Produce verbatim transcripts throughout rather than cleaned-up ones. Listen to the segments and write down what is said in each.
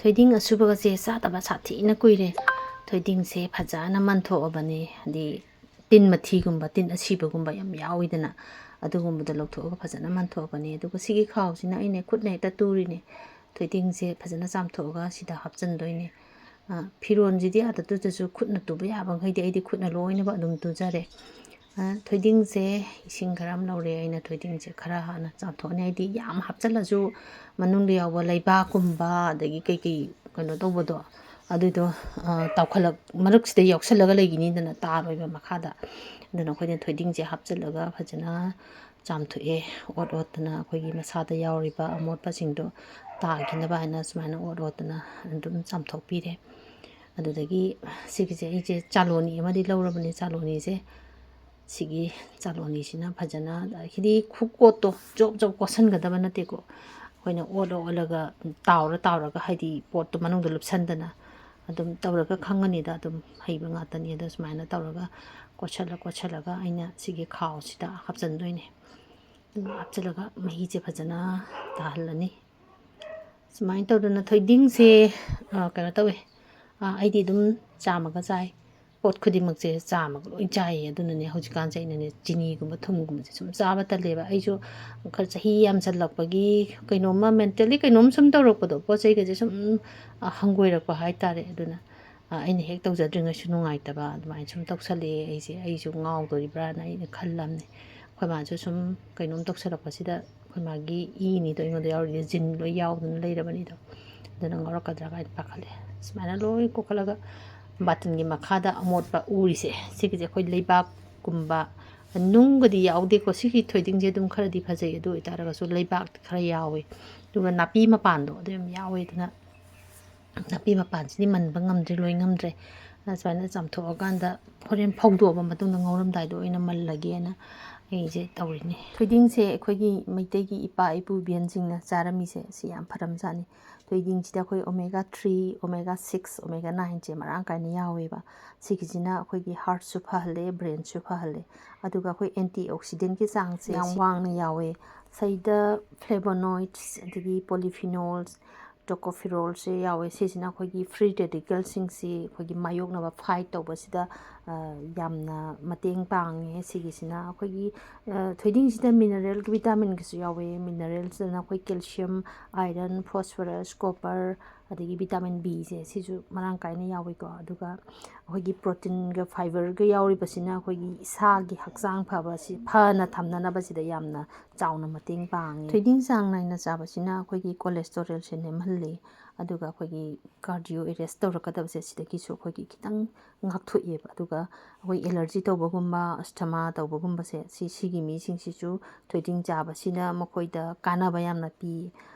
ꯊꯣꯏꯗꯤꯡ ꯑꯁꯨꯕꯒꯁꯦ ꯆꯥꯗꯕ ꯁꯥꯊꯤꯅ ꯀꯨꯏꯔꯦ꯫ ꯊꯣꯏꯗꯤꯡꯁꯦ ꯐꯖꯅ ꯃꯟꯊꯣꯛꯑꯕꯅꯦ, ꯍꯥꯏꯗꯤ ꯇꯤꯟ ꯃꯊꯤꯒꯨꯝꯕ, ꯇꯤꯟ ꯑꯁꯤꯕꯒꯨꯝꯕ ꯌꯥꯝ ꯌꯥꯎꯋꯤꯗꯅ, ꯑꯗꯨꯒꯨꯝꯕꯗꯣ ꯂꯧꯊꯣꯛꯑꯒ ꯐꯖꯅ ꯃꯟꯊꯣꯛꯑꯕꯅꯦ꯫ ꯑꯗꯨꯒ ꯁꯤꯒꯤ ꯈꯥꯎꯁꯤꯅ ꯑꯩꯅ ꯈꯨꯠꯅ ꯍꯦꯛꯇ ꯇꯨꯔꯤꯅꯦ꯫ ꯊꯣꯏꯗꯤꯡꯁꯦ ꯐꯖꯅ ꯆꯥꯝꯊꯣꯛꯑꯒ ꯁꯤꯗ ꯍꯥꯞꯆꯤꯟꯗꯣꯏꯅꯦ꯫ ꯑ, ꯐꯤꯔꯣꯟꯁꯤꯗꯤ ꯑꯥꯗ ꯇꯨꯗ꯭ꯔꯁꯨ ꯈꯨꯠꯅ ꯇꯨꯕ ꯌꯥꯕ ꯃꯈꯩꯗꯤ ꯑꯩꯗꯤ ꯈꯨꯠꯅ ꯂꯣꯏꯅꯃꯛ ꯑꯗꯨꯝ ꯇꯨꯖꯔꯦ꯫ ꯑ, ꯊꯣꯏꯗꯤꯡꯁꯦ ꯏꯁꯤꯡ ꯈꯔ ꯑꯃ ꯂꯧꯔꯦ ꯑꯩꯅ꯫ ꯊꯣꯏꯗꯤꯡꯁꯦ ꯈꯔ ꯍꯥꯟꯅ ꯆꯥꯝꯊꯣꯛꯑꯅꯤ, ꯍꯥꯏꯗꯤ ꯌꯥꯝ ꯍꯥꯞꯆꯤꯜꯂꯁꯨ ꯃꯅꯨꯡꯗ ꯌꯥꯎꯕ ꯂꯩꯕꯥꯛꯀꯨꯝꯕ ꯑꯗꯒꯤ ꯀꯩꯀꯩ ꯀꯩꯅꯣ ꯇꯧꯕꯗꯣ, ꯑꯗꯨꯗꯣ, ꯑ, ꯇꯥꯎꯈꯠꯂꯛ-, ꯃꯔꯛꯁꯤꯗ ꯌꯥꯎꯁꯜꯂꯒ ꯂꯩꯈꯤꯅꯤꯗꯅ, ꯇꯥꯔꯣꯏꯕ ꯃꯈꯥꯗ꯫ ꯑꯗꯨꯅ ꯑꯩꯈꯣꯏꯅ ꯊꯣꯏꯗꯤꯡꯁꯦ ꯍꯥꯞꯆꯤꯜꯂꯒ ꯐꯖꯅ ꯆꯥꯝꯊꯣꯛꯑꯦ꯫ ꯑꯣꯠ ꯑꯣꯠꯇꯅ ꯑꯩꯈꯣꯏꯒꯤ ꯃꯁꯥꯗ ꯌꯥꯎꯔꯤꯕ ꯑꯃꯣꯠꯄꯁꯤꯡꯗꯣ ꯇꯥꯈꯤꯅꯕ ꯍꯥꯏꯅ ꯁꯨꯃꯥꯏꯅ ꯑꯣꯠ ꯑꯣꯠꯇꯅ ꯑꯗꯨꯝ ꯆꯥꯝꯊꯣꯛꯄꯤꯔꯦ꯫ ꯑꯗꯨꯗꯒꯤ ꯁꯤꯒꯤꯁꯦ ꯑꯩꯁꯦ ꯆꯥꯂꯣꯅꯤ ꯑꯃꯗꯤ ꯂꯧꯔꯕꯅꯦ꯫ ꯆꯥꯂꯣꯅꯤꯁꯦ, ꯁꯤꯒꯤ ꯆꯥꯂꯣꯅꯤꯁꯤꯅ ꯐꯖꯅ, ꯍꯥꯏꯗꯤ ꯈꯨꯀꯣꯠꯇꯣ ꯖꯣꯞ ꯖꯣꯞ ꯀꯣꯠꯁꯟꯒꯗꯕ ꯅꯠꯇꯦꯀꯣ꯫ ꯑꯩꯈꯣꯏꯅ ꯑꯣꯠꯂ ꯑꯣꯠꯂꯒ, ꯇꯥꯎꯔ ꯇꯥꯎꯔꯒ, ꯍꯥꯏꯗꯤ ꯄꯣꯠꯇꯣ ꯃꯅꯨꯡꯗ ꯂꯨꯞꯁꯟꯗꯅ ꯑꯗꯨꯝ ꯇꯧꯔꯒ ꯈꯪꯉꯅꯤꯗ, ꯑꯗꯨꯝ ꯍꯩꯕ ꯉꯥꯛꯇꯅꯤ꯫ ꯑꯗꯣ ꯁꯨꯃꯥꯏꯅ ꯇꯧꯔꯒ ꯀꯣꯠꯁꯜꯂ ꯀꯣꯠꯁꯜꯂꯒ ꯑꯩꯅ ꯁꯤꯒꯤ ꯈꯥꯎꯁꯤꯗ ꯍꯥꯞꯆꯤꯟꯗꯣꯏꯅꯦ꯫ ꯑꯗꯨꯝ ꯍꯥꯞꯆꯤꯜꯂꯒ ꯃꯍꯤꯁꯦ ꯐꯖꯅ ꯇꯥꯍꯜꯂꯅꯤ꯫ ꯁꯨꯃꯥꯏꯅ ꯇꯧꯗꯅ ꯊꯣꯏꯗꯤꯡꯁꯦ, ꯑ, ꯀꯩꯅꯣ ꯇꯧꯋꯦ꯫ ꯑ, ꯑꯩꯗꯤ ꯑꯗꯨꯝ ꯆꯥꯝꯃꯒ ꯆꯥꯏ꯫ ꯄꯣꯠ ꯈꯨꯗꯤꯡꯃꯛꯁꯦ ꯆꯥꯝꯃꯒ ꯂꯣꯏ ꯆꯥꯏꯌꯦ꯫ ꯑꯗꯨꯅꯅꯦ ꯍꯧꯖꯤꯛꯀꯥꯟꯁꯦ ꯑꯩꯅꯅꯦ ꯆꯤꯅꯤꯒꯨꯝꯕ, ꯊꯨꯝꯒꯨꯝꯕꯁꯦ ꯁꯨꯝ ꯆꯥꯕ ꯇꯜꯂꯦꯕ꯫ ꯑꯩꯁꯨ ꯈꯔ ꯆꯍꯤ ꯌꯥꯝꯁꯜꯂꯛꯄꯒꯤ ꯀꯩꯅꯣꯝꯃ mentally ꯀꯩꯅꯣꯝ ꯁꯨꯝ ꯇꯧꯔꯛꯄꯗꯣ, ꯄꯣꯠ ꯆꯩꯒꯁꯦ ꯁꯨꯝ, ꯑ, ꯍꯪꯒꯣꯏꯔꯛꯄ ꯍꯥꯏꯇꯥꯔꯦ꯫ ꯑꯗꯨꯅ, ꯑ, ꯑꯩꯅ ꯍꯦꯛ ꯇꯧꯖꯗ꯭ꯔꯤꯉꯩꯁꯨ ꯅꯨꯡꯉꯥꯏꯇꯕ, ꯑꯗꯨꯃꯥꯏꯅ ꯁꯨꯝ ꯇꯧꯁꯜꯂꯛꯑꯦ꯫ ꯑꯩꯁꯦ, ꯑꯩꯁꯨ ꯉꯥꯎꯗꯣꯔꯤꯕ꯭ꯔꯥꯅ ꯑꯩꯅ ꯈꯜꯂꯝꯅꯦ꯫ ꯑꯩꯈꯣꯏ ꯃꯥꯁꯨ ꯁꯨꯝ ꯀꯩꯅꯣꯝ ꯇꯧꯁꯜꯂꯛꯄꯁꯤꯗ ꯑꯩꯈꯣꯏ ꯃꯥꯒꯤ ꯏꯅꯤꯗꯣ ꯑꯩꯉꯣꯟꯗ ꯌꯥꯎꯔꯤꯁꯦ, ꯖꯤꯟ ꯂꯣꯏ ꯌꯥꯎꯗꯅ ꯂꯩꯔꯕꯅꯤꯗꯣ꯫ ꯑꯗꯨꯅ ꯉꯧꯔꯛꯀꯗ꯭ꯔꯥ ꯀꯥꯏꯅ ꯄꯥꯈꯠꯂꯦ꯫ ꯁꯨꯃꯥꯏꯅ ꯂꯣꯏ ꯀꯣꯛꯈꯠꯂꯒ ꯕꯥꯇꯤꯟꯒꯤ ꯃꯈꯥꯗ ꯑꯃꯣꯠꯄ ꯎꯔꯤꯁꯦ, ꯁꯤꯒꯤꯁꯦ ꯑꯩꯈꯣꯏ ꯂꯩꯕꯥꯛꯀꯨꯝꯕ, ꯅꯨꯡꯒꯗꯤ ꯌꯥꯎꯗꯦꯀꯣ꯫ ꯁꯤꯒꯤ ꯊꯣꯏꯗꯤꯡꯁꯦ ꯑꯗꯨꯝ ꯈꯔꯗꯤ ꯐꯖꯩ, ꯑꯗꯨ ꯑꯣꯏꯇꯥꯔꯒꯁꯨ ꯂꯩꯕꯥꯛꯇꯤ ꯈꯔ ꯌꯥꯎꯋꯦ꯫ ꯑꯗꯨꯒ ꯅꯥꯄꯤ ꯃꯄꯥꯟꯗꯣ ꯑꯗꯨ ꯌꯥꯝ ꯌꯥꯎꯋꯦ꯫ ꯑꯗꯨꯅ ꯅꯥꯄꯤ ꯃꯄꯥꯟꯁꯤꯗꯤ ꯃꯟꯕ ꯉꯝꯗ꯭ꯔꯦ, ꯂꯣꯏ ꯉꯝꯗ꯭ꯔꯦ꯫ ꯑꯗꯨꯅ ꯁꯨꯃꯥꯏꯅ ꯆꯥꯝꯊꯣꯛꯑꯀꯥꯟꯗ ꯍꯣꯔꯦꯟ ꯐꯧꯗꯣꯛꯑꯕ ꯃꯇꯨꯡꯗ ꯉꯧꯔꯝꯗꯥꯏꯗ ꯑꯣꯏꯅ ꯃꯜꯂꯒꯦꯅ ꯑꯩꯁꯦ ꯇꯧꯔꯤꯅꯤ꯫ ꯊꯣꯏꯗꯤꯡꯁꯦ ꯑꯩꯈꯣꯏꯒꯤ ꯃꯩꯇꯩꯒꯤ ꯏꯄꯥ ꯏꯄꯨ ꯏꯕꯦꯟꯁꯤꯡꯅ ꯆꯥꯔꯝꯃꯤꯁꯦ ꯁꯤ ꯌꯥꯝ ꯐꯔꯝꯖꯥꯠꯅꯤ꯫ ꯊꯣꯏꯗꯤꯡꯁꯤꯗ ꯑꯩꯈꯣꯏ omega three, omega six, omega nineꯁꯦ ꯃꯔꯥꯡ ꯀꯥꯏꯅ ꯌꯥꯎꯋꯦꯕ꯫ ꯁꯤꯒꯤꯁꯤꯅ ꯑꯩꯈꯣꯏꯒꯤ heartꯁꯨ ꯐꯍꯜꯂꯦ, brainꯁꯨ ꯐꯍꯜꯂꯦ꯫ ꯑꯗꯨꯒ ꯑꯩꯈꯣꯏ antioxidantꯀꯤ ꯆꯥꯡꯁꯦ ꯌꯥꯝ ꯋꯥꯡꯅ ꯌꯥꯎꯋꯦ꯫ ꯁꯤꯗ flavonoids, ꯑꯗꯒꯤ polyphenols, Tocopherolꯁꯦ ꯌꯥꯎꯋꯦ꯫ ꯁꯤꯁꯤꯅ ꯑꯩꯈꯣꯏꯒꯤ free radicalꯁꯤꯡꯁꯤ ꯑꯩꯈꯣꯏꯒꯤ ꯃꯥꯌꯣꯛꯅꯕ fight ꯇꯧꯕꯁꯤꯗ, ꯑ, ꯌꯥꯝꯅ ꯃꯇꯦꯡ ꯄꯥꯡꯉꯦ꯫ ꯁꯤꯒꯤꯁꯤꯅ ꯑꯩꯈꯣꯏꯒꯤ, ꯑ, ꯊꯣꯏꯗꯤꯡꯁꯤꯗ mineral vitaminꯒꯁꯨ ꯌꯥꯎꯋꯦ꯫ Mineralꯁꯤꯗꯅ ꯑꯩꯈꯣꯏ calcium, iron, phosphorus, copper, ꯑꯗꯒꯤ vitamin Bꯁꯦ ꯁꯤꯁꯨ ꯃꯔꯥꯡ ꯀꯥꯏꯅ ꯌꯥꯎꯋꯤꯀꯣ꯫ ꯑꯗꯨꯒ ꯑꯩꯈꯣꯏꯒꯤ proteinꯒ fiberꯒ ꯌꯥꯎꯔꯤꯕꯁꯤꯅ ꯑꯩꯈꯣꯏꯒꯤ ꯏꯁꯥꯒꯤ ꯍꯛꯆꯥꯡ ꯐꯕꯁꯤ, ꯐꯅ ꯊꯝꯅꯅꯕꯁꯤꯗ ꯌꯥꯝꯅ ꯆꯥꯎꯅ ꯃꯇꯦꯡ ꯄꯥꯡꯉꯤ꯫ ꯊꯣꯏꯗꯤꯡ ꯆꯥꯡ ꯅꯥꯏꯅ ꯆꯥꯕꯁꯤꯅ ꯑꯩꯈꯣꯏꯒꯤ cholesterolꯁꯦ ꯅꯦꯝꯍꯜꯂꯤ, ꯑꯗꯨꯒ ꯑꯩꯈꯣꯏꯒꯤ cardio arrest ꯇꯧꯔꯛꯀꯗꯕꯁꯦ ꯁꯤꯗꯒꯤꯁꯨ ꯑꯩꯈꯣꯏꯒꯤ ꯈꯤꯇꯪ ꯉꯥꯛꯊꯣꯛꯑꯦꯕ꯫ ꯑꯗꯨꯒ ꯑꯩꯈꯣꯏ allergy ꯇꯧꯕꯒꯨꯝꯕ, asthma ꯇꯧꯕꯒꯨꯝꯕꯁꯦ, ꯁꯤ, ꯁꯤꯒꯤ ꯃꯤꯁꯤꯡꯁꯤꯁꯨ ꯊꯣꯏꯗꯤꯡ ꯆꯥꯕꯁꯤꯅ ꯃꯈꯣꯏꯗ ꯀꯥꯟꯅꯕ ꯌꯥꯝꯅ ꯄꯤ꯫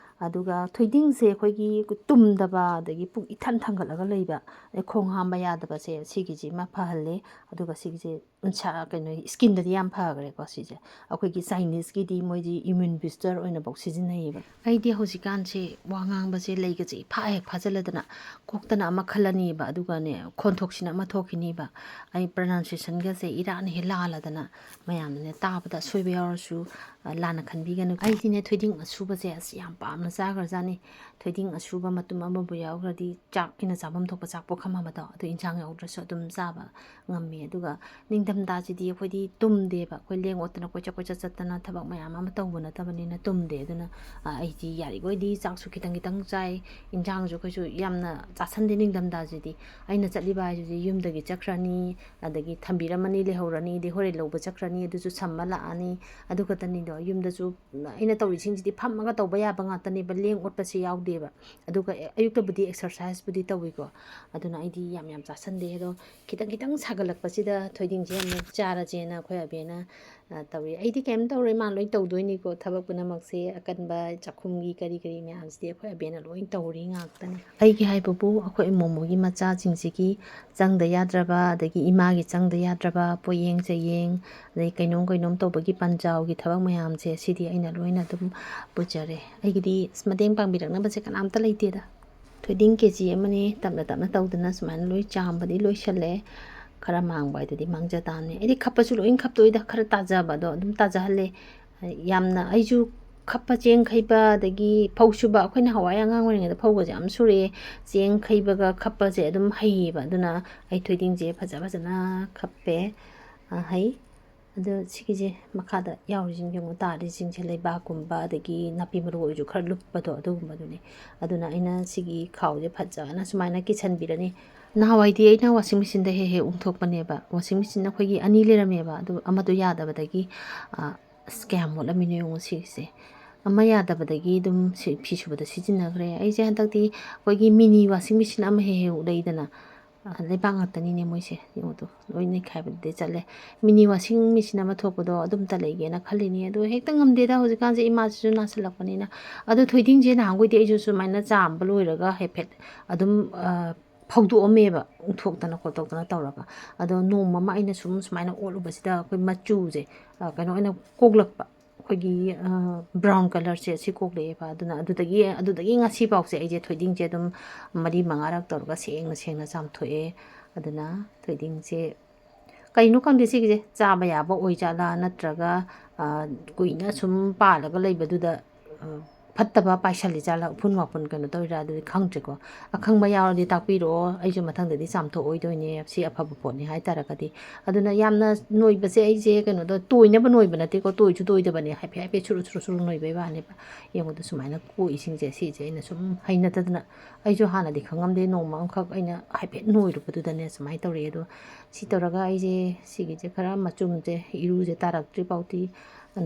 ꯑꯗꯨꯒ ꯊꯣꯏꯗꯤꯡꯁꯦ ꯑꯩꯈꯣꯏꯒꯤ ꯇꯨꯝꯗꯕ, ꯑꯗꯒꯤ ꯄꯨꯛ ꯏꯊꯟ ꯊꯟꯒꯠꯂꯒ ꯂꯩꯕ, ꯑꯗꯩ ꯈꯣꯡ ꯍꯥꯝꯕ ꯌꯥꯗꯕꯁꯦ, ꯁꯤꯒꯤꯁꯤꯃ ꯐꯍꯜꯂꯦ꯫ ꯑꯗꯨꯒ ꯁꯤꯒꯤꯁꯦ ꯎꯟꯁꯥ, ꯀꯩꯅꯣ, skinꯗꯗꯤ ꯌꯥꯝ ꯐꯈ꯭ꯔꯦꯀꯣ꯫ ꯁꯤꯁꯦ ꯑꯩꯈꯣꯏꯒꯤ Chineseꯀꯤꯗꯤ ꯃꯣꯏꯗꯤ immune booster ꯑꯣꯏꯅꯐꯥꯎ ꯁꯤꯖꯤꯟꯅꯩꯌꯦꯕ꯫ ꯑꯩꯗꯤ ꯍꯧꯖꯤꯛꯀꯥꯟꯁꯦ ꯋꯥ ꯉꯥꯡꯕꯁꯦ ꯂꯩꯒꯁꯦ ꯏꯐꯥ ꯍꯦꯛ ꯐꯥꯖꯤꯜꯂꯗꯅ ꯀꯣꯛꯇꯅ ꯑꯃ ꯈꯜꯂꯅꯤꯕ, ꯑꯗꯨꯒꯅꯦ ꯈꯣꯟꯊꯣꯛꯁꯤꯅ ꯑꯃ ꯊꯣꯛꯈꯤꯅꯤꯕ꯫ ꯑꯩ pronunciationꯒꯁꯦ ꯏꯔꯥꯟ ꯍꯦꯛ ꯂꯥꯜꯂꯗꯅ ꯃꯌꯥꯝꯅꯅꯦ ꯇꯥꯕꯗ ꯑꯁꯣꯏꯕ ꯌꯥꯎꯔꯁꯨ, ꯑ, ꯂꯥꯟꯅ ꯈꯟꯕꯤꯒꯅꯨ꯫ ꯑꯩꯗꯤꯅꯦ ꯊꯣꯏꯗꯤꯡ ꯑꯁꯨꯕꯁꯦ ꯑꯁ ꯌꯥꯝ ꯄꯥꯝꯅ ꯆꯥꯈ꯭ꯔꯖꯥꯠꯅꯤ꯫ ꯊꯣꯏꯗꯤꯡ ꯑꯁꯨꯕ ꯃꯇꯨꯝ ꯑꯃꯕꯨ ꯌꯥꯎꯈ꯭ꯔꯗꯤ ꯆꯥꯛ, ꯑꯩꯅ ꯆꯥꯐꯝ ꯊꯣꯛꯄ ꯆꯥꯛ ꯄꯨꯈꯝ ꯑꯃꯗꯣ, ꯑꯗꯨ ꯏꯟꯁꯥꯡ ꯌꯥꯎꯗ꯭ꯔꯁꯨ ꯑꯗꯨꯝ ꯆꯥꯕ ꯉꯝꯃꯤ꯫ ꯑꯗꯨꯒ ꯅꯤꯡꯊꯝꯊꯥꯁꯤꯗꯤ ꯑꯩꯈꯣꯏꯗꯤ ꯇꯨꯝꯗꯦꯕ꯫ ꯑꯩꯈꯣꯏ ꯂꯦꯡ ꯑꯣꯠꯇꯅ ꯀꯣꯏꯆꯠ ꯀꯣꯏꯆꯠ ꯆꯠꯇꯅ ꯊꯕꯛ ꯃꯌꯥꯝ ꯑꯃ ꯇꯧꯕ ꯅꯠꯇꯕꯅꯤꯅ ꯇꯨꯝꯗꯦ꯫ ꯑꯗꯨꯅ, ꯑ, ꯑꯩꯗꯤ ꯌꯥꯔꯤꯈꯣꯏꯗꯤ ꯆꯥꯛꯁꯨ ꯈꯤꯇꯪ ꯈꯤꯇꯪ ꯆꯥꯏ, ꯏꯟꯁꯥꯡꯁꯨ ꯀꯩꯁꯨ ꯌꯥꯝꯅ ꯆꯥꯁꯟꯗꯦ ꯅꯤꯡꯊꯝꯊꯥꯁꯤꯗꯤ꯫ ꯑꯩꯅ ꯆꯠꯂꯤꯕ ꯍꯥꯏꯁꯤꯗꯤ ꯌꯨꯝꯗꯒꯤ ꯆꯠꯈ꯭ꯔꯅꯤ, ꯑꯗꯒꯤ ꯊꯝꯕꯤꯔꯝꯃꯅꯤ, ꯂꯩꯍꯧꯔꯅꯤ, ꯑꯗꯩ ꯍꯣꯔꯦꯟ ꯂꯧꯕ ꯆꯠꯈ꯭ꯔꯅꯤ, ꯑꯗꯨꯁꯨ ꯁꯝꯃ ꯂꯥꯛꯑꯅꯤ, ꯑꯗꯨ ꯈꯛꯇꯅꯤꯗꯣ꯫ ꯌꯨꯝꯗꯁꯨ ꯑꯩꯅ ꯇꯧꯔꯤꯁꯤꯡꯁꯤꯗꯤ ꯐꯝꯃꯒ ꯇꯧꯕ ꯌꯥꯕ ꯉꯥꯛꯇꯅꯦꯕ, ꯂꯦꯡ ꯑꯣꯠꯄꯁꯦ ꯌꯥꯎꯗꯦꯕ꯫ ꯑꯗꯨꯒ ꯑꯌꯨꯛꯇꯕꯨꯗꯤ exerciseꯄꯨꯗꯤ ꯇꯧꯏꯀꯣ, ꯑꯗꯨꯅ ꯑꯩꯗꯤ ꯌꯥꯝ ꯌꯥꯝ ꯆꯥꯁꯟꯗꯦ꯫ ꯑꯗꯣ ꯈꯤꯇꯪ ꯈꯤꯇꯪ ꯁꯥꯒꯠꯂꯛꯄꯁꯤꯗ ꯊꯣꯏꯗꯤꯡꯁꯦ ꯑꯃꯨꯛ ꯆꯥꯔꯁꯦꯅ ꯑꯩꯈꯣꯏ ꯑꯕꯦꯅ, ꯑ, ꯇꯧꯔꯤ꯫ ꯑꯩꯗꯤ ꯀꯩꯝ ꯇꯧꯔꯣꯏ, ꯃꯥ ꯂꯣꯏ ꯇꯧꯗꯣꯏꯅꯤꯀꯣ꯫ ꯊꯕꯛ ꯄꯨꯝꯅꯃꯛꯁꯦ, ꯑꯀꯟꯕ ꯆꯥꯛꯈꯨꯝꯒꯤ ꯀꯔꯤ ꯀꯔꯤ ꯃꯌꯥꯝꯁꯤꯗꯤ ꯑꯩꯈꯣꯏ ꯑꯕꯦꯅ ꯂꯣꯏ ꯇꯧꯔꯤ ꯉꯥꯛꯇꯅꯤ꯫ ꯑꯩꯒꯤ ꯍꯥꯏꯕꯕꯨ ꯑꯩꯈꯣꯏ ꯏꯃꯣꯝꯒꯤ ꯃꯆꯥꯁꯤꯡꯁꯤꯒꯤ ꯆꯪꯗ ꯌꯥꯗ꯭ꯔꯕ, ꯑꯗꯒꯤ ꯏꯃꯥꯒꯤ ꯆꯪꯗ ꯌꯥꯗ꯭ꯔꯕ ꯄꯣꯠꯌꯦꯡ ꯆꯥꯌꯦꯡ, ꯑꯗꯩ ꯀꯩꯅꯣꯝ ꯀꯩꯅꯣꯝ ꯇꯧꯕꯒꯤ ꯄꯟꯖꯥꯎꯒꯤ ꯊꯕꯛ ꯃꯌꯥꯝꯁꯦ ꯁꯤꯗꯤ ꯑꯩꯅ ꯂꯣꯏꯅ ꯑꯗꯨꯝ ꯄꯨꯖꯔꯦ꯫ ꯑꯩꯒꯤꯗꯤ ꯑꯁ ꯃꯇꯦꯡ ꯄꯥꯡꯕꯤꯔꯛꯅꯕꯁꯦ ꯀꯅꯥꯝꯇ ꯂꯩꯇꯦꯗ꯫ ꯊꯣꯏꯗꯤꯡ ꯀꯦ ꯖꯤ ꯑꯃꯅꯤ ꯇꯞꯅ ꯇꯞꯅ ꯇꯧꯗꯅ ꯁꯨꯃꯥꯏꯅ ꯂꯣꯏ ꯆꯥꯝꯕꯗꯤ ꯂꯣꯏꯁꯜꯂꯦ꯫ ꯈꯔ ꯃꯥꯡꯕ ꯍꯥꯏꯗꯨꯗꯤ ꯃꯥꯡꯖ ꯇꯥꯕꯅꯤ꯫ ꯑꯩꯗꯤ ꯈꯞꯄꯁꯨ ꯂꯣꯏ ꯈꯞꯇꯣꯛꯏꯗ, ꯈꯔ ꯇꯥꯖꯕꯗꯣ ꯑꯗꯨꯝ ꯇꯥꯖꯍꯜꯂꯦ꯫ ꯌꯥꯝꯅ ꯑꯩꯁꯨ ꯈꯞꯄ, ꯆꯦꯡ ꯈꯩꯕ, ꯑꯗꯒꯤ ꯐꯧ ꯁꯨꯕ, ꯑꯩꯈꯣꯏꯅ ꯍꯋꯥꯏ ꯑꯉꯥꯡ ꯑꯣꯏꯔꯤꯉꯩꯗ ꯐꯧꯕꯁꯦ ꯌꯥꯝ ꯁꯨꯔꯛꯑꯦ꯫ ꯆꯦꯡ ꯈꯩꯕꯒ ꯈꯞꯄꯁꯦ ꯑꯗꯨꯝ ꯍꯩꯌꯦꯕ꯫ ꯑꯗꯨꯅ ꯑꯩ ꯊꯣꯏꯗꯤꯡꯁꯦ ꯐꯖ ꯐꯖꯅ ꯈꯞꯄꯦ, ꯑ, ꯍꯩ꯫ ꯑꯗꯣ ꯁꯤꯒꯤꯁꯦ ꯃꯈꯥꯗ ꯌꯥꯎꯔꯤꯁꯤꯡ ꯌꯦꯡꯉꯨ, ꯇꯥꯔꯤꯁꯤꯡꯁꯦ ꯂꯩꯕꯥꯛꯀꯨꯝꯕ, ꯑꯗꯒꯤ ꯅꯥꯄꯤ ꯃꯔꯨ ꯑꯣꯏꯔꯁꯨ ꯈꯔ ꯂꯨꯞꯄꯗꯣ, ꯑꯗꯨꯒꯨꯝꯕꯗꯨꯅꯦ꯫ ꯑꯗꯨꯅ ꯑꯩꯅ ꯁꯤꯒꯤ ꯈꯥꯎꯁꯦ ꯐꯖꯅ ꯁꯨꯃꯥꯏꯅ ꯀꯤꯁꯟꯕꯤꯔꯅꯤ꯫ ꯅꯍꯥꯟꯋꯥꯏꯗꯤ ꯑꯩꯅ washing machineꯗ ꯍꯦꯛ ꯍꯦꯛ ꯎꯪꯊꯣꯛꯄꯅꯦꯕ꯫ Washing machine ꯑꯩꯈꯣꯏꯒꯤ ꯑꯅꯤ ꯂꯩꯔꯝꯃꯦꯕ, ꯑꯗꯨ ꯑꯃꯗꯣ ꯌꯥꯗꯕꯗꯒꯤ, ꯑ, ꯑꯁ, ꯀꯌꯥꯝ ꯃꯣꯠꯂꯝꯃꯤꯅꯣ ꯌꯦꯡꯉꯨ ꯁꯤꯒꯤꯁꯦ꯫ ꯑꯃ ꯌꯥꯗꯕꯗꯒꯤ ꯑꯗꯨꯝ ꯁꯤ-, ꯐꯤ ꯁꯨꯕꯗ ꯁꯤꯖꯤꯟꯅꯈ꯭ꯔꯦ꯫ ꯑꯩꯁꯦ ꯍꯟꯗꯛꯇꯤ ꯑꯩꯈꯣꯏꯒꯤ mini washing machine ꯑꯃ ꯍꯦꯛ ꯍꯦꯛ ꯂꯩꯗꯅ, ꯑ, ꯂꯩꯕꯥꯛ ꯉꯥꯛꯇꯅꯤꯅꯦ ꯃꯣꯏꯁꯦ꯫ ꯌꯦꯡꯉꯨ ꯇꯨ, ꯂꯣꯏ ꯅꯩꯈꯥꯏꯕꯗꯨꯗꯤ ꯆꯠꯂꯦ꯫ Mini washing machine ꯑꯃ ꯊꯣꯛꯄꯗꯣ ꯑꯗꯨꯝꯇ ꯂꯩꯒꯦꯅ ꯈꯜꯂꯤꯅꯦ꯫ ꯑꯗꯣ ꯍꯦꯛꯇ ꯉꯝꯗꯦꯗ, ꯍꯧꯖꯤꯛꯀꯥꯟꯁꯦ ꯏꯃꯥꯁꯤꯁꯨ ꯅꯥꯁꯤꯜꯂꯛꯄꯅꯤꯅ꯫ ꯑꯗꯣ ꯊꯣꯏꯗꯤꯡꯁꯦ ꯅꯍꯥꯟꯈꯣꯏꯗꯤ ꯑꯩꯁꯨ ꯁꯨꯃꯥꯏꯅ ꯆꯥꯝꯕ ꯂꯣꯏꯔꯒ ꯍꯥꯏꯐꯦꯠ ꯑꯗꯨꯝ, ꯑ, ꯐꯧꯗꯣꯛꯑꯝꯃꯦꯕ, ꯎꯪꯊꯣꯛꯇꯅ ꯈꯣꯠꯇꯣꯛꯇꯅ ꯇꯧꯔꯒ꯫ ꯑꯗꯣ ꯅꯣꯡꯃ ꯑꯃ ꯑꯩꯅ ꯁꯨꯝ ꯁꯨꯃꯥꯏꯅ ꯑꯣꯠꯂꯨꯕꯁꯤꯗ ꯑꯩꯈꯣꯏ ꯃꯆꯨꯁꯦ, ꯑ, ꯀꯩꯅꯣ ꯑꯣꯏꯅ ꯀꯣꯛꯂꯛꯄ, ꯑꯩꯈꯣꯏꯒꯤ, ꯑ, brown colourꯁꯦ ꯁꯤ ꯀꯣꯛꯂꯛꯑꯦꯕ꯫ ꯑꯗꯨꯅ ꯑꯗꯨꯗꯒꯤ, ꯑꯗꯨꯗꯒꯤ ꯉꯁꯤꯐꯥꯎꯁꯦ ꯑꯩꯁꯦ ꯊꯣꯏꯗꯤꯡꯁꯦ ꯑꯗꯨꯝ ꯃꯔꯤ ꯃꯉꯥꯔꯛ ꯇꯧꯔꯒ ꯁꯦꯡꯅ ꯁꯦꯡꯅ ꯆꯥꯝꯊꯣꯛꯑꯦ꯫ ꯑꯗꯨꯅ ꯊꯣꯏꯗꯤꯡꯁꯦ ꯀꯩꯅꯣ ꯈꯪꯗꯦ, ꯁꯤꯒꯤꯁꯦ ꯆꯥꯕ ꯌꯥꯕ ꯑꯣꯏꯖꯥꯠꯂꯥ, ꯅꯠꯇ꯭ꯔꯒ, ꯑ, ꯀꯨꯏꯅ ꯁꯨꯝ ꯄꯥꯜꯂꯒ ꯂꯩꯕꯗꯨꯗ, ꯑ, ꯐꯠꯇꯕ ꯄꯥꯏꯁꯜꯂꯤ ꯖꯥꯠꯂꯥ, ꯎꯐꯨꯟ ꯋꯥꯐꯨꯟ ꯀꯩꯅꯣ ꯇꯧꯔꯤꯔꯥ, ꯑꯗꯨꯗꯤ ꯈꯪꯗ꯭ꯔꯦꯀꯣ꯫ ꯑꯈꯪꯕ ꯌꯥꯎꯔꯗꯤ ꯇꯥꯛꯄꯤꯔꯛꯑꯣ, ꯑꯩꯁꯨ ꯃꯊꯪꯗꯗꯤ ꯆꯥꯝꯊꯣꯛꯑꯣꯏꯗꯣꯏꯅꯦ, ꯁꯤ ꯑꯐꯕ ꯄꯣꯠꯅꯤ ꯍꯥꯏ ꯇꯥꯔꯒꯗꯤ꯫ ꯑꯗꯨꯅ ꯌꯥꯝꯅ ꯅꯣꯏꯕꯁꯦ ꯑꯩꯁꯦ ꯀꯩꯅꯣꯗ ꯇꯣꯏꯅꯕ ꯅꯣꯏꯕ ꯅꯠꯇꯦꯀꯣ, ꯇꯣꯏꯁꯨ ꯇꯣꯏꯗꯕꯅꯦ, ꯍꯥꯏꯐꯦꯠ ꯍꯥꯏꯐꯦꯠ ꯁꯨꯔꯨ ꯁꯨꯔꯨ ꯁꯨꯔꯨ ꯅꯣꯏꯕꯩ ꯋꯥꯅꯦꯕ꯫ ꯌꯦꯡꯉꯨꯗ ꯁꯨꯃꯥꯏꯅ ꯀꯣꯛꯏꯁꯤꯡꯁꯦ, ꯁꯤꯁꯦ ꯑꯩꯅ ꯁꯨꯝ ꯍꯩꯅꯗꯗꯅ, ꯑꯩꯁꯨ ꯍꯥꯟꯅꯗꯤ ꯈꯪꯉꯝꯗꯦ, ꯅꯣꯡꯃ ꯑꯃꯈꯛ ꯑꯩꯅ ꯍꯥꯏꯐꯦꯠ ꯅꯣꯏꯔꯨꯕꯗꯨꯗꯅꯦ ꯁꯨꯃꯥꯏꯅ ꯇꯧꯔꯛꯑꯦ꯫ ꯑꯗꯣ ꯁꯤ ꯇꯧꯔꯒ ꯑꯩꯁꯦ ꯁꯤꯒꯤꯁꯦ ꯈꯔ ꯃꯆꯨꯝꯁꯦ, ꯏꯔꯨꯁꯦ ꯇꯥꯔꯛꯇ꯭ꯔꯤ ꯐꯥꯎꯗꯤ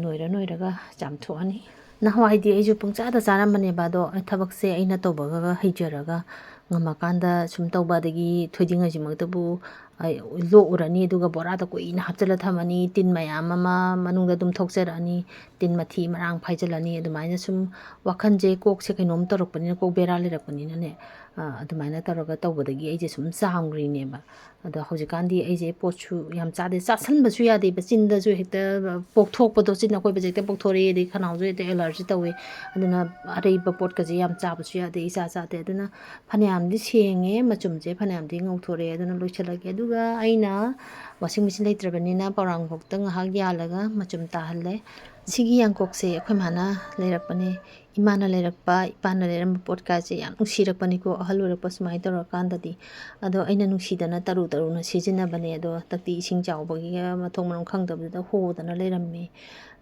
ꯅꯣꯏꯔ ꯅꯣꯏꯔꯒ ꯆꯥꯝꯊꯣꯛꯑꯅꯤ꯫ ꯅꯍꯥꯟꯋꯥꯏꯗꯤ ꯑꯩꯁꯨ ꯄꯪꯆꯥꯗ ꯆꯥꯔꯝꯕꯅꯦꯕ, ꯑꯗꯣ ꯊꯕꯛꯁꯦ ꯑꯩꯅ ꯇꯧꯕꯒ ꯍꯩꯖꯔꯒ ꯉꯝꯃꯀꯥꯟꯗ ꯁꯨꯝ ꯇꯧꯕ, ꯑꯗꯒꯤ ꯊꯣꯏꯗꯤꯡ ꯍꯥꯏꯁꯤꯃꯛꯇꯕꯨ ꯑꯩ ꯂꯣꯛꯎꯔꯅꯤ, ꯑꯗꯨꯒ ꯕꯣꯔꯥꯗ ꯀꯨꯏꯅ ꯍꯥꯞꯆꯤꯜꯂ ꯊꯝꯃꯅꯤ, ꯇꯤꯟ ꯃꯌꯥꯝ ꯑꯃ ꯃꯅꯨꯡꯗ ꯑꯗꯨꯝ ꯊꯣꯛꯆꯔꯛꯑꯅꯤ, ꯇꯤꯟ ꯃꯊꯤ ꯃꯔꯥꯡ ꯐꯥꯏꯖꯤꯜꯂꯅꯤ꯫ ꯑꯗꯨꯃꯥꯏꯅ ꯁꯨꯝ ꯋꯥꯈꯜꯁꯦ, ꯀꯣꯛꯁꯦ ꯀꯩꯅꯣꯝ ꯇꯧꯔꯛꯄꯅꯤꯅ, ꯀꯣꯛ ꯕꯦꯔꯥ ꯂꯩꯔꯛꯄꯅꯤꯅꯅꯦ, ꯑ, ꯑꯗꯨꯃꯥꯏꯅ ꯇꯧꯔꯒ ꯇꯧꯕꯗꯒꯤ ꯑꯩꯁꯦ ꯁꯨꯝ ꯆꯥꯝꯈ꯭ꯔꯤꯅꯦꯕ꯫ ꯑꯗꯣ ꯍꯧꯖꯤꯛꯀꯥꯟꯗꯤ ꯑꯩꯁꯦ ꯄꯣꯠꯁꯨ ꯌꯥꯝ ꯆꯥꯗꯦ, ꯆꯥꯁꯟꯕꯁꯨ ꯌꯥꯗꯦꯕ, ꯆꯤꯟꯗꯁꯨ ꯍꯦꯛꯇ ꯄꯣꯛꯊꯣꯛꯄꯗꯣ, ꯆꯤꯟ ꯑꯀꯣꯏꯕꯁꯦ ꯍꯦꯛꯇ ꯄꯣꯛꯊꯣꯔꯛꯑꯦ, ꯑꯗꯩ ꯈꯅꯥꯎꯁꯨ ꯍꯦꯛꯇ allergy ꯇꯧꯋꯦ꯫ ꯑꯗꯨꯅ ꯑꯔꯩꯕ ꯄꯣꯠꯀꯁꯦ ꯌꯥꯝ ꯆꯥꯕꯁꯨ ꯌꯥꯗꯦ, ꯏꯆꯥ ꯆꯥꯗꯦ꯫ ꯑꯗꯨꯅ ꯐꯅꯌꯥꯝꯗꯤ ꯁꯦꯡꯉꯦ, ꯃꯆꯨꯝꯁꯦ ꯐꯅꯌꯥꯝꯗꯤ ꯉꯧꯊꯣꯔꯛꯑꯦ꯫ ꯑꯗꯨꯅ ꯂꯣꯏꯁꯤꯜꯂꯒꯦ꯫ ꯑꯗꯨꯒ ꯑꯩꯅ washing machine ꯂꯩꯇ꯭ꯔꯕꯅꯤꯅ ꯄꯧꯔꯥꯡꯈꯣꯛꯇ ꯉꯥꯏꯍꯥꯛ ꯌꯥꯜꯂꯒ ꯃꯆꯨꯝ ꯇꯥꯍꯜꯂꯦ꯫ ꯁꯤꯒꯤ ꯌꯥꯡꯀꯣꯛꯁꯦ ꯑꯩꯈꯣꯏ ꯃꯥꯅ ꯂꯩꯔꯛꯄꯅꯦ꯫ ꯏꯃꯥꯅ ꯂꯩꯔꯛꯄ, ꯏꯄꯥꯅ ꯂꯩꯔꯝꯕ ꯄꯣꯠꯀꯥꯁꯦ ꯌꯥꯝ ꯅꯨꯡꯁꯤꯔꯛꯄꯅꯤꯀꯣ, ꯑꯍꯜ ꯑꯣꯏꯔꯛꯄ ꯁꯨꯃꯥꯏꯅ ꯇꯧꯔꯀꯥꯟꯗꯗꯤ꯫ ꯑꯗꯣ ꯑꯩꯅ ꯅꯨꯡꯁꯤꯗꯅ ꯇꯔꯨ ꯇꯔꯨꯅ ꯁꯤꯖꯤꯟꯅꯕꯅꯦ꯫ ꯑꯗꯣ ꯍꯟꯗꯛꯇꯤ ꯏꯁꯤꯡ ꯆꯥꯎꯕꯒꯤ ꯃꯊꯣꯡ ꯃꯔꯝ ꯈꯪꯗꯕꯗꯨꯗ ꯍꯣꯗꯅ ꯂꯩꯔꯝꯃꯦ꯫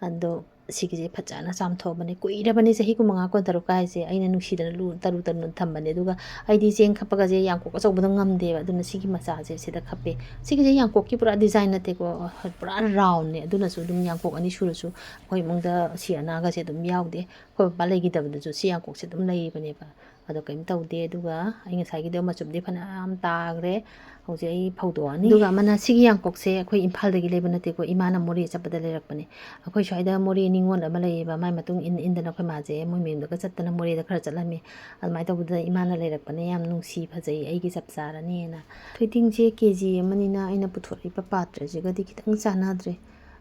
ꯑꯗꯣ ꯁꯤꯒꯤꯁꯦ ꯐꯖꯅ ꯆꯥꯝꯊꯣꯛꯑꯕꯅꯦ꯫ ꯀꯨꯏꯔꯕꯅꯦ, ꯆꯍꯤ ꯀꯨꯟꯃꯉꯥ, ꯀꯨꯟꯇꯔꯨꯛ ꯍꯥꯏꯁꯦ ꯑꯩꯅ ꯅꯨꯡꯁꯤꯗꯅ ꯂꯨ-, ꯇꯔꯨ ꯇꯔꯨꯅ ꯊꯝꯕꯅꯦ꯫ ꯑꯗꯨꯒ ꯑꯩꯗꯤ ꯆꯦꯡ ꯈꯞꯄꯒꯁꯦ ꯌꯥꯡꯀꯣꯛ ꯑꯆꯧꯕꯗ ꯉꯝꯗꯦꯕ, ꯑꯗꯨꯅ ꯁꯤꯒꯤ ꯃꯆꯥꯁꯦ ꯁꯤꯗ ꯈꯞꯄꯦ꯫ ꯁꯤꯒꯤꯁꯦ ꯌꯥꯡꯀꯣꯛꯀꯤ ꯄꯨꯔꯥ design ꯅꯠꯇꯦꯀꯣ, ꯄꯨꯔꯥ round ꯅꯦ꯫ ꯑꯗꯨꯅꯁꯨ ꯑꯗꯨꯝ ꯌꯥꯡꯀꯣꯛ ꯑꯅꯤ ꯁꯨꯔꯁꯨ ꯑꯩꯈꯣꯏ ꯏꯃꯨꯡꯗ ꯑꯁꯤ ꯑꯅꯥꯒꯁꯦ ꯑꯗꯨꯝ ꯌꯥꯎꯗꯦ꯫ ꯑꯩꯈꯣꯏ ꯕꯕꯥ ꯂꯩꯈꯤꯗꯕꯗꯁꯨ ꯁꯤ ꯌꯥꯡꯀꯣꯛꯁꯦ ꯑꯗꯨꯝ ꯂꯩꯔꯤꯕꯅꯦꯕ꯫ ꯑꯗꯣ ꯀꯩꯝ ꯇꯧꯗꯦ꯫ ꯑꯗꯨꯒ ꯑꯩ ꯉꯁꯥꯏꯒꯤꯗꯣ ꯃꯆꯨꯝꯗꯤ ꯐꯅꯌꯥꯝ ꯇꯥꯈ꯭ꯔꯦ꯫ ꯍꯧꯖꯤꯛ ꯑꯩ ꯐꯧꯗꯣꯛꯑꯅꯤ꯫ ꯑꯗꯨꯒ ꯑꯃꯅ, ꯁꯤꯒꯤ ꯌꯥꯡꯀꯣꯛꯁꯦ ꯑꯩꯈꯣꯏ ꯏꯝꯐꯥꯜꯗꯒꯤ ꯂꯩꯕ ꯅꯠꯇꯦꯀꯣ, ꯏꯃꯥꯅ ꯃꯣꯔꯦ ꯆꯠꯄꯗ ꯂꯩꯔꯛꯄꯅꯦ꯫ ꯑꯩꯈꯣꯏ ꯁ꯭ꯋꯥꯏꯗ ꯃꯣꯔꯦ ꯅꯤꯉꯣꯜ ꯑꯃ ꯂꯩꯌꯦꯕ, ꯃꯥꯏ ꯃꯇꯨꯡ ꯏꯟ ꯏꯟꯗꯅ ꯑꯩꯈꯣꯏ ꯃꯥꯁꯦ ꯃꯣꯏ ꯃꯌꯨꯝꯗꯒ ꯆꯠꯇꯅ ꯃꯣꯔꯦꯗ ꯈꯔ ꯆꯠꯂꯝꯃꯦ꯫ ꯑꯗꯨꯃꯥꯏꯅ ꯇꯧꯕꯗ ꯏꯃꯥꯅ ꯂꯩꯔꯛꯄꯅꯦ꯫ ꯌꯥꯝ ꯅꯨꯡꯁꯤ, ꯐꯖꯩ, ꯑꯩꯒꯤ ꯆꯞ ꯆꯥꯔꯅꯤꯅ꯫ ꯊꯣꯏꯗꯤꯡꯁꯦ ꯀꯦ ꯖꯤ ꯑꯃꯅꯤꯅ ꯑꯩꯅ ꯄꯨꯊꯣꯔꯛꯏꯕ ꯄꯥꯇ꯭ꯔꯁꯤꯒꯗꯤ ꯈꯤꯇꯪ ꯆꯥꯟꯅꯗ꯭ꯔꯦ꯫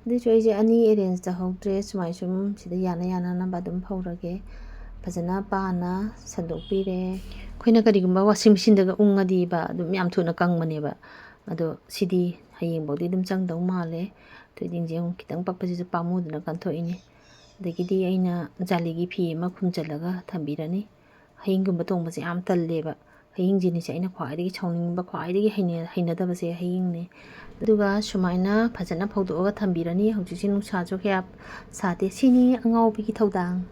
ꯑꯗꯨꯏꯁꯨ ꯑꯩꯁꯦ ꯑꯅꯤ arrange ꯇꯧꯍꯧꯗ꯭ꯔꯦ꯫ ꯁꯨꯃꯥꯏ ꯁꯨꯝ ꯁꯤꯗ ꯌꯥꯅ ꯌꯥꯅꯅꯕ ꯑꯗꯨꯝ ꯐꯧꯔꯒꯦ꯫ ꯐꯖꯅ ꯄꯥꯅ ꯁꯟꯗꯣꯛꯄꯤꯔꯦ꯫ ꯑꯩꯈꯣꯏꯅ ꯀꯔꯤꯒꯨꯝꯕ washing machine ꯗꯒ ꯎꯪꯉꯗꯤꯕ ꯑꯗꯨꯝ ꯌꯥꯝ ꯊꯨꯅ ꯀꯪꯕꯅꯦꯕ꯫ ꯑꯗꯣ ꯁꯤꯗꯤ ꯍꯌꯦꯡꯐꯥꯎꯗꯤ ꯑꯗꯨꯝ ꯆꯪꯗꯧ ꯃꯥꯜꯂꯦ꯫ ꯊꯣꯏꯗꯤꯡꯁꯦ ꯑꯃꯨꯛ ꯈꯤꯇꯪ ꯄꯛꯄꯁꯤꯁꯨ ꯄꯥꯝꯃꯨꯗꯅ ꯀꯟꯊꯣꯛꯏꯅꯦ꯫ ꯑꯗꯒꯤꯗꯤ ꯑꯩꯅ ꯖꯥꯂꯤꯒꯤ ꯐꯤ ꯑꯃ ꯈꯨꯝꯖꯤꯜꯂꯒ ꯊꯝꯕꯤꯔꯅꯤ꯫ ꯍꯌꯤꯡꯒꯨꯝꯕ ꯇꯣꯡꯕꯁꯦ ꯌꯥꯝ ꯇꯜꯂꯦꯕ꯫ ꯍꯌꯤꯡꯁꯤꯅꯤꯁꯦ ꯑꯩꯅ ꯈ꯭ꯋꯥꯏꯗꯒꯤ ꯁꯥꯎꯅꯤꯡꯕ, ꯈ꯭ꯋꯥꯏꯗꯒꯤ ꯍꯩꯅ-, ꯍꯩꯅꯗꯕꯁꯦ ꯍꯌꯤꯡꯅꯦ꯫ ꯑꯗꯨꯒ ꯁꯨꯃꯥꯏꯅ ꯐꯖꯅ ꯐꯧꯗꯣꯛꯑꯒ ꯊꯝꯕꯤꯔꯅꯤ꯫ ꯍꯧꯖꯤꯛꯁꯦ ꯅꯨꯡꯁꯥꯁꯨ ꯀꯌꯥ ꯁꯥꯗꯦ꯫ ꯁꯤꯅꯤ ꯑꯉꯥꯎꯕꯤꯒꯤ ꯊꯧꯗꯥꯡ꯫